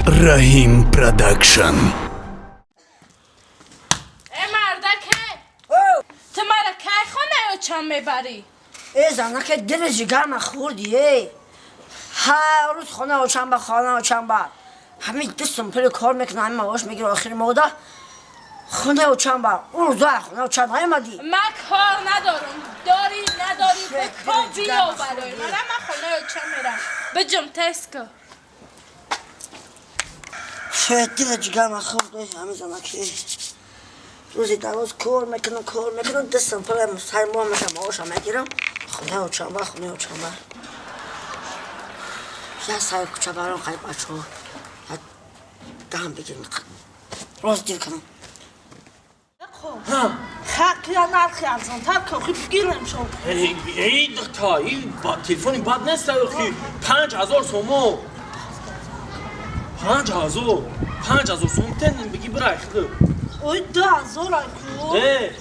Раҳим Продакшн. Э, мардаке, ту мара кай хонаи очам мебарӣ? Э, занаке, дили ҷигарма хӯрди. Э, ҳар рӯз хона очам ба, хона очам ба. Ҳамин дустум пули кор мекунам, ҳамин маош мегирам, охири моҳда хона очам ба. Он рӯза хона очам наомадӣ. Ман кор надорам, дорӣ надорӣ, бикор биё барои мана, ман хонаи очам мерам. Биҷум, тез кун. Дили ҷигарма хӯрд ҳамин занаке. Рӯзи дароз кор мекунам, кор мекунам, дастам пули сари моҳ меша, маошам мегирам, хона очам ба, хона очам ба. Я сари кӯча барам, қариб бачаҳо дам бигирем, роз дил кунам. Хақия нархи арзонтар кохи бигирем шо. Эй, духта, ин телефони бад нест, охи 5000 сомо. 5000, 5000 сом тен бигӣ, бирай хиду. Ой, 2000 ай ку. Э,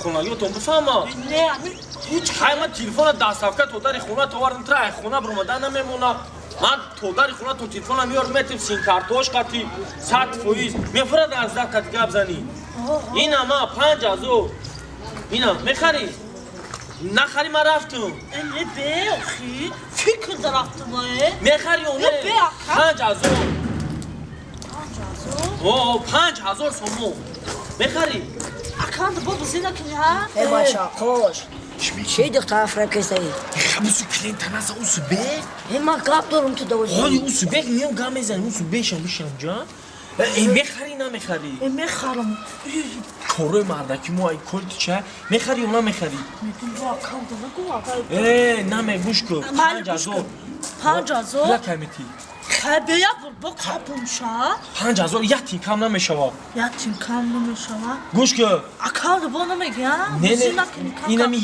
хонагиотон бифаҳма. Не, ами ҳеҷ хай, ман телефона доставка то дари хона товардам, тра ай хона биромада намемона. Ман то дари хонатон телефона меёрам, метем, симкартош қати 100% мефурад, аз дар қати гап занӣ. Ина ма 5000, ина мехарӣ, нахарӣ, ман рафтум. Э, не, бе, охи фикр дарафтум, э. Мехарӣ ё не? Бе, ака. 5000. 5000? О, 5000 сомо мехарӣ? Аканд бо бузина кини, ҳа. Э, бача, қош чӣ духтара фиреб кистаӣ? Хабусу клиента наза, усубе. Э, ман гап дорум ту давози. Ҳоли усубек меом, гап мезанем, усубешам бишам ҷа. Э, мехарӣ, намехарӣ? Э, мехарам. Корои мардаки мо ай кори ча, мехарӣ ё намехарӣ? Мегум, бо аканд нагу, ака. Э, наме, гӯш кун. Майли, панҷ гӯш ҳазор кун. 5000? Пула кай метӣ? Хай, бея бо капумша. 5000 як тин кам намешавад. Як тин кам намешава? Гӯш кун. Аканд бо намегия. Не, не. Бузина кини. Инами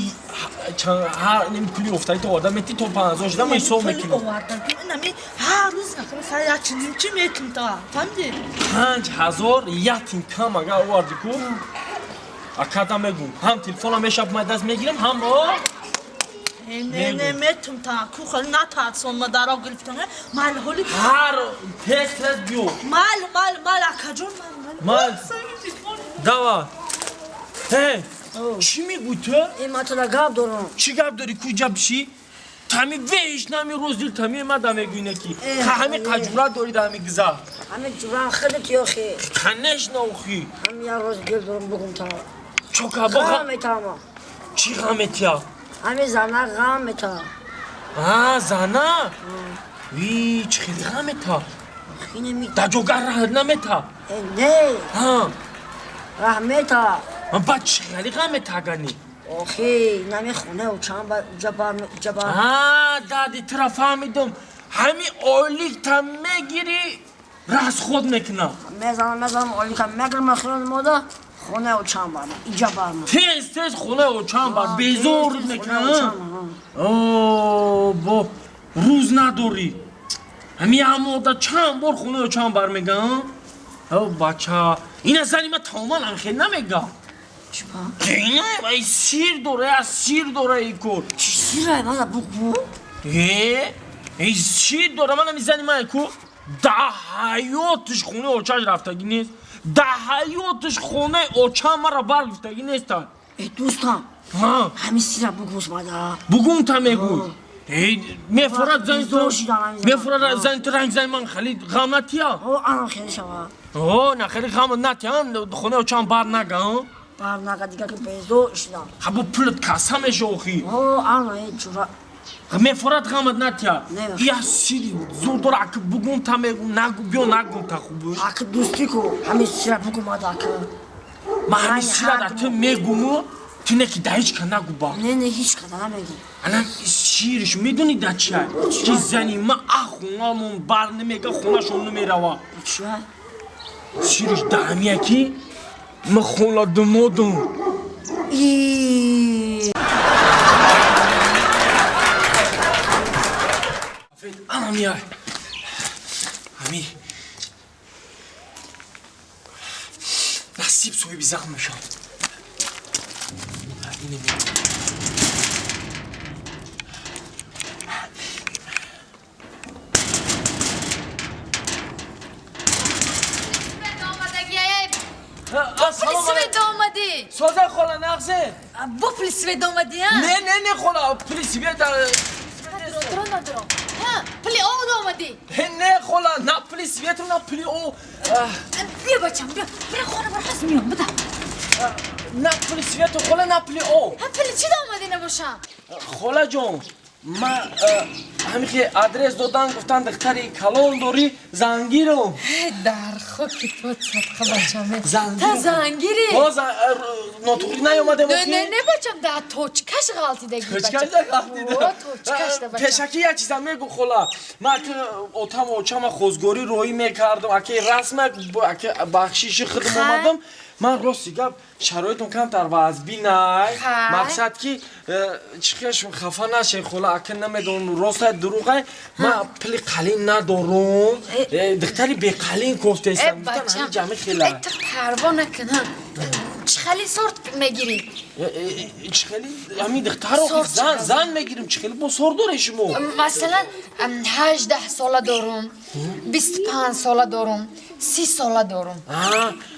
ҳар неми пули офтаи то оварда метӣ, то 5000 шуда, ма ҳисоб мекунам. Овардаги инами ҳар рӯз накунӣ, хай, як чиним чи мекунӣ та, фаҳмидӣ? 5000 як тин кам агар оварди ку, акада мегум, ҳам телефонам мешаб май даст мегирам, ҳам о. Э, не, не, метум та ку, хали натарсон, ма даро гирифтам, майли ҳоли. Ҳар тез тез биё. Майли, майли, майли, акаҷон, майли. Майли. Давай. Э, чӣ мегӯй ту? Э, ман тура гап дорам. Чӣ гап дорӣ? Куҷа бишӣ, тами веш нами рӯз дил тами ма да мегӯй, не ки ҳами қаҷура дорӣ, да ҳами гиза. Ҳами ҷурам худат ёхи. Конечно, охи. Ҳам як рӯз дил дорам, бугум та. Чока бо. Ғам метама. Чӣ ғам метия? Ҳами зана ғам мета. А, зана ви чӣ хели ғам мета? Инами. Да ҷогар раҳат намета? Э, не. Ҳа. Раҳ мета. Ба чӣ хели ғам мета агани? Охи, нами хона учам ба, уҷа бар, уҷа бар. А, дади, тура фаҳмидум, ҳами ойликта мегирӣ, расход мекунам. Мезанам, мезанам, олика мегирам, охирон мода хона учам бар, иҷа бар. Тез тез хонаи очам бар, безор мекунам. О, бо рӯз надорӣ, ҳами ҳамода чанд бор хонаи очам бар мегам. О, бача, ина зани ма тамоман анхел намега. Чипа? Ина ай сир дора, я сир дора и кор. Чӣ сирай, мана бугу? Э, эй, сир дора, мана мизани ма ку да ҳаётиш хонаи очаш рафтагӣ нест, да ҳаётиш хонаи очам мара бар гуфтагӣ неста. Э, дӯстам. Ҳа. Ҳами сира бугус мада. Бугум та мегӯй. Эй, мефорад зани Безор шидам ҳами зана. Мефорад зани ту ранг зани ман хеле ғам натия. О, анам хеле шава. О, на, хеле ғам натия, хонаи очам бар нага. Бар нага, дига ки безор шидам. Ҳа, бо пулат каса меша, охи. О, ана э ҷура. Мефорад ғамат натия. Не. Я сири зур дора, аки бугум та мегум, нагу, биё, нагум та хуб. Аки, дӯстӣ ку, ҳами сира бугу мада, аки. Ман ҳами Ай, сира да ҳар ту мегуму, ту не ки да ҳеҷ ка нагу ба. Не, не, ҳеҷ када намегӣ. Ана сириш медонӣ да чия? Ки зани ма а хонамон бар намега, хонашон намерава. Чия? Сириш да ҳамия ки ма хона думодум. И. Анамия. Ами. Насиб соҳиби зан мешавам. Инами. Соза хола нағзе. Бо пули свет омадӣ, а? Не, не, не, хола, пули свет. Дро, надро. Ҳа, пули об омадӣ. Не, хола, на пули свету, на пули об. Биё, бачам, биё. Бира хона, бира, ҳаз миём, буда. На пули свету, хола, на пули об. Ҳа, пули чӣ омадӣ набошам? Хола ҷон, ман ҳамихе адрес додан, гуфтан духтари калон дорӣ, зангирам. Дар хоки то садқа, бачам. Зангир. Та зангири. Нотуғри наёмадем. Не, не, не, бачам, да точкаш ғалтидаги. Точкаш ғалтида. Точкаш да, бачам. Пешакӣ як чиза мегу, хола. Ман аки отаму очама хозгорӣ роҳӣ мекардам, аки расма, аки бахшиши худам омадам. Ман рости гап, шароитам камтар вазбинай. Мақсад ки чихешум хафа нашед, хола, ака намедонам ростай дурӯғай, ман пули қалин надорум, духтари беқалин кофтаистам. Бачам, ҷами хела. Ту парво накун. Чӣ хели сорт мегирӣ? Чӣ хели ҳамин духтаро зан зан мегирим, чӣ хели бо сор доре шумо? Масалан, 18 сола дорум, 25 сола дорум, 30 сола дорум.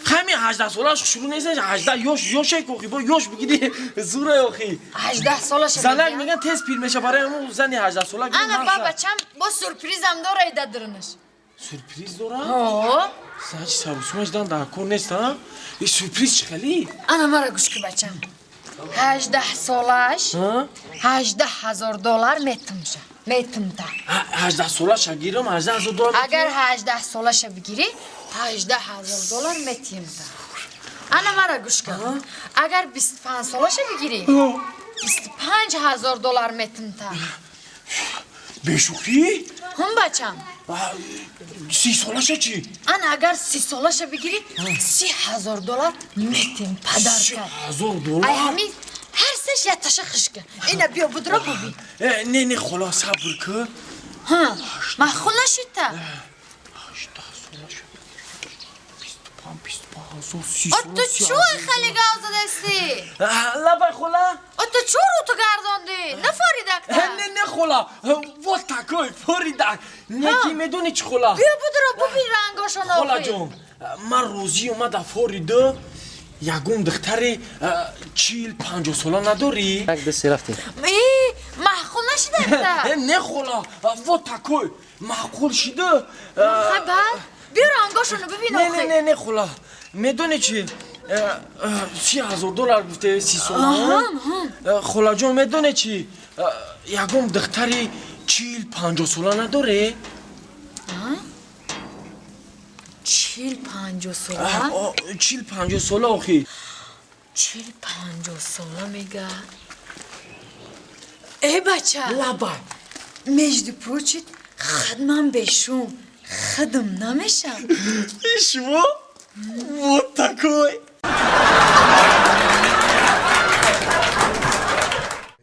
Ҳамин 18 солаш шурӯъ нест, 18 ёш ёше кохи, бо ёш бигири зура охи. 18 солаша. Занак меган тез пир меша, барои ҳамун зани 18 сола. Ана, ба бачам, бо сюрпризам дора ида дурунаш. Сюрприз дора? Значит, сарусумаш дан дар кор нест, а? И сюрприз чӣ хели? Ана, мара гӯш ки, бачам, 18 солаш 18 000 доллар метумша, метумта. 18 солаша гирам, 18 000 доллар? Агар 18 солаша бигирӣ, 18 000 доллар метиҳимта. Ана, мара гӯш кун, агар 25 солаша бигирӣ, 25 000 доллар метумта. Бешӯхӣ? Ҳум, бачам. 30 солаша чӣ? Ана, агар 30 солаша бигирӣ, 30 000 доллар метим, падарка. 30 000 доллар? Ай, ҳамин ҳар сеш якташа хишка. Ина, биё, будро, буби. Не, не, хола, сабр ку. Маъқул нашудта? 18 солаша, 25, 25 000, 30. Ту чӯ хеле гав задасти? Лабай, хола. Ту чӯ рӯту гардондӣ, нафоридакта? Не, не, хола, вот такой форидак. Не, ки медони чӣ, хола? Биё, будро, буби рангошон. Хола ҷон, ман розӣ омада фориду. Ягон духтари 40-50 сола надорӣ? Як, ду, се, рафтем. Маъқул нашидакта? Не, хола, вот такой маъқул шиду. Баъд биё, рангошоно бибин. Не, не, не, не, хола, медони чӣ, 30 000 доллар гуфте, 30 сола. Холаҷон, медоне чӣ, ягон духтари 40-50 сола надоре? 40-50 сола? 40-50 сола, охи. 40-50 сола мега. Э, бача. Лабай. Между прочим, хадман бешум хадм намешам. Шумо вот такой.